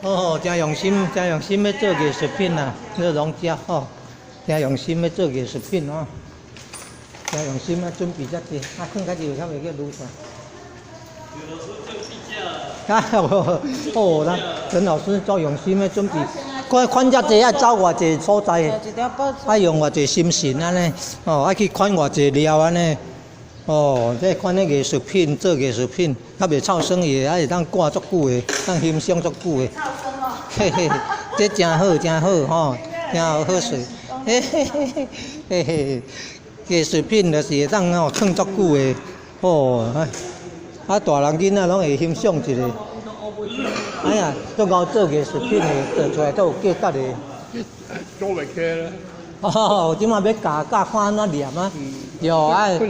哦，誠用心，誠用心欲做藝術品啊！你攏遮吼，誠用心欲做藝術品哦，誠用心啊，準備遮濟，啊，囥較熱，較袂去滷出來。啊，哦，那陳老師足用心欲準備，看款遮濟愛走偌濟所在，愛用偌濟心神按呢，哦，愛去款偌濟料按呢，哦，這款的藝術品做藝術品，較袂臭酸伊的，還會當掛足久的，當欣賞足久的。嘿嘿，這誠好，誠好吼，誠有好勢。嘿嘿嘿嘿嘿，藝術品就是會當吼囥足久的，哦，啊，大人囡仔攏會欣賞一下。哎呀，足𠢕做藝術品的，做出來足有價值的。做袂起啦。哦，這馬欲教教看按怎黏啊？對，愛看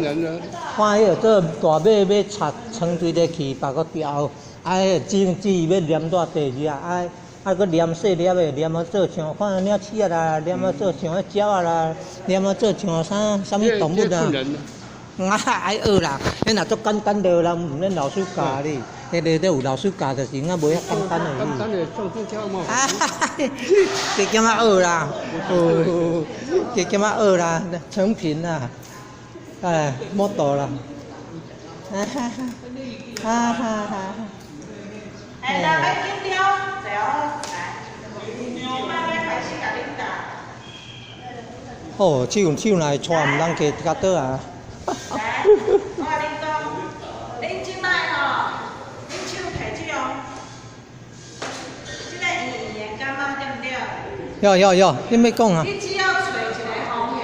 彼個做大尾欲插床對咧去，別閣掉，啊，彼個紙紙欲黏蹛地去啊，啊，啊，閣黏細粒的，黏啊做像看鳥鼠仔啦，黏啊做像彼鳥仔啦，黏啊做像啥啥物動物啊。啊，愛學啦，彼若足簡單的啦，毋免老師教你。彼個都有老師教，就是啊，無遐簡單的。簡單的上上跳嘛。啊哈哈，加減仔學啦，哦，加減仔學啦，成品啦，哎，model 啦，哈哈哈，哈哈哈。哎，來，欲緊張，坐好，來，這擺欲開始共恁教。哦，手手若會掣，毋通加較倒啊。來，我共恁講，恁這擺吼，恁手提這樣，這個圓圓的感覺對毋對？有有有，你欲講啊？你只要揣一个方向，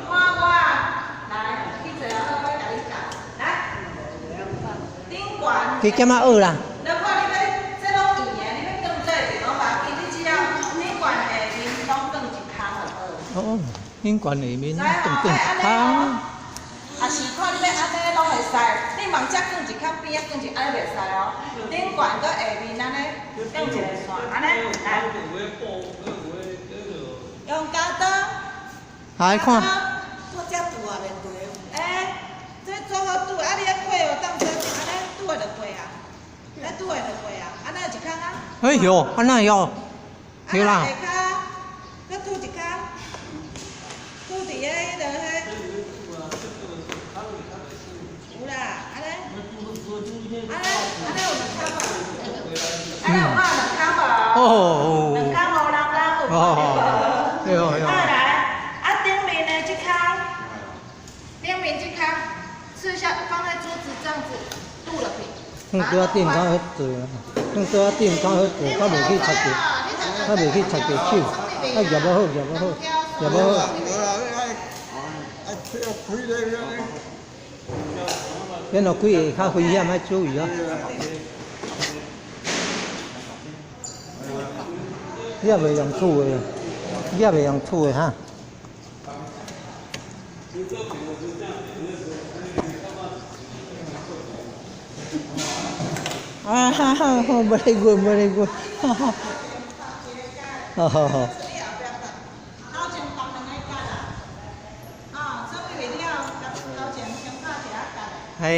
看我，來，去坐好，我共你教，來，頂懸。加減仔學啦。你看你欲，這攏圓的，你欲囥做陣攏無要緊，你只要頂懸下面攏囥一空就好。哦，頂懸下面囥囥一空。啊是看你欲按呢攏會使，你往遮囥一空，邊仔囥一按呢袂使哦。頂懸閣下面按呢囥一个線，按呢來。用鉸刀。來看。做遮拄啊，袂對。欸，這做好拄，啊你彼開有當做按呢拄會就過啊，咧拄會就過啊，按呢一空啊。哎喲，按呢喲，對啦。下跤，閣拄一空，拄佇咧彼个彼。有啦，按呢，按呢，按呢有兩空無？按呢有看兩空無？哦。兩空烏人人有看著無？對對。啊來，啊頂面的這空，頂面這空，試一下放在桌子這樣子，拄落去。放桌仔頂較好做啦，放桌仔頂較好做，較袂去插著，較袂去插著手，啊夾無好，夾無好，夾無好。免予開會較危險，愛注意哦。你也袂用吐的，你也袂用吐的哈。啊哈哈，無咧滾，無咧滾，哈哈。好好好。哎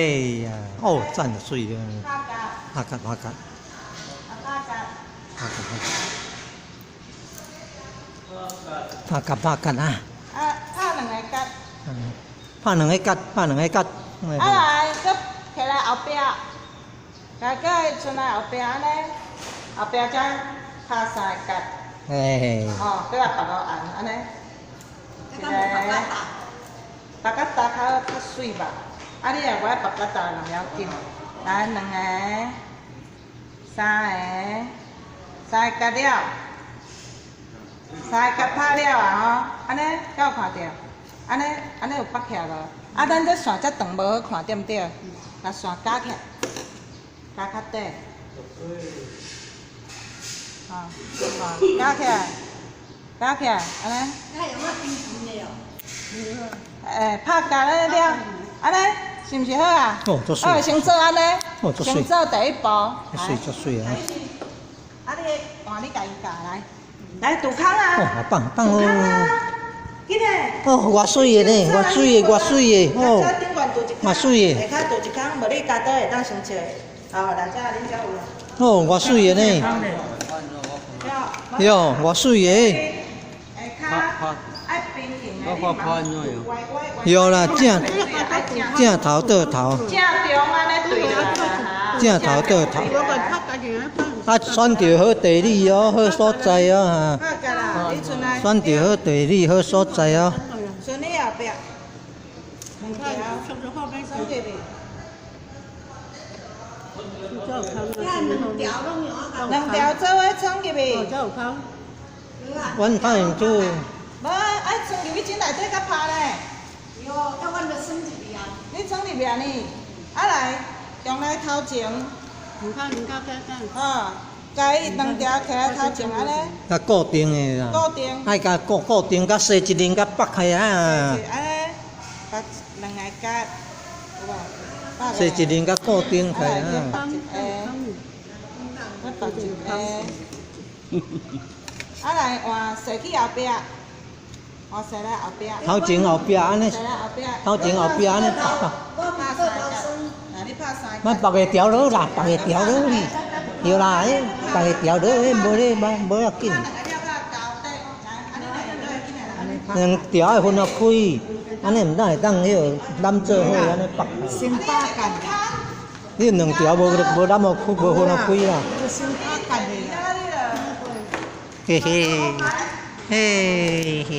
呀，哦，讚得媠啊！拍角拍角，拍角拍角，拍角拍角啊！啊，拍兩个角。嗯，拍兩个角，拍兩个角。啊來，閣摕來後壁，來閣賰來後壁按呢，後壁才拍三个角。哎。吼，閣來別個按按呢，一个，白甲搭較較媠吧。啊，你若無愛白甲搭嘛袂要緊。來，兩个，三个，三个角了，三个角拍了啊吼，按呢敢有看著？按呢按呢有拔起來無？啊，咱這線遮長無好看對毋對？共線加起來，加較短。吼，線加起來，加起來，按呢。欸，拍角咧了，按呢。是毋是好啊？哦，足媠。哦，先做按呢，先做第一步。媠，足媠啊！啊，你換你家己教來，來拄空啊！哦，好棒棒哦！緊嘞！哦，偌媠的呢，偌媠的，偌媠的，哦，偌媠的。下跤拄一空，無你鉸刀會當先切。好，來，這恁遮有。哦，偌媠的呢？喲，偌媠的。有啦，正正頭倒頭。正中按呢對啦。正頭倒頭。啊，選著好地理哦，好所在哦，哈。選著好地理，好所在哦。選你後壁。兩條。選入去。兩條做伙穿入去。阮太做。無，愛穿入去井內底較拍咧。喲，要阮就穿入去啊。你穿入去啊？呢？啊來，用來頭前。哦，共伊兩條徛來頭前按呢。較固定的啦。固定。愛共固固定，佮細一輪佮縛開啊。按呢，把兩個夾，有無？細一輪佮固定開啊。我縛一個。啊來換踅去後壁，換踅來後壁。頭前後壁按呢？頭前後壁按呢縛。拍三個。你拍三莫縛會牢落啦，縛會牢落去。對啦，彼縛會牢落，彼無咧，無無要緊。兩條愛分開，按呢毋但會當彼個攬做伙按呢縛。先拍干。你兩條無無攬予開，無分予開啦。先拍干的。嘿嘿，嘿嘿。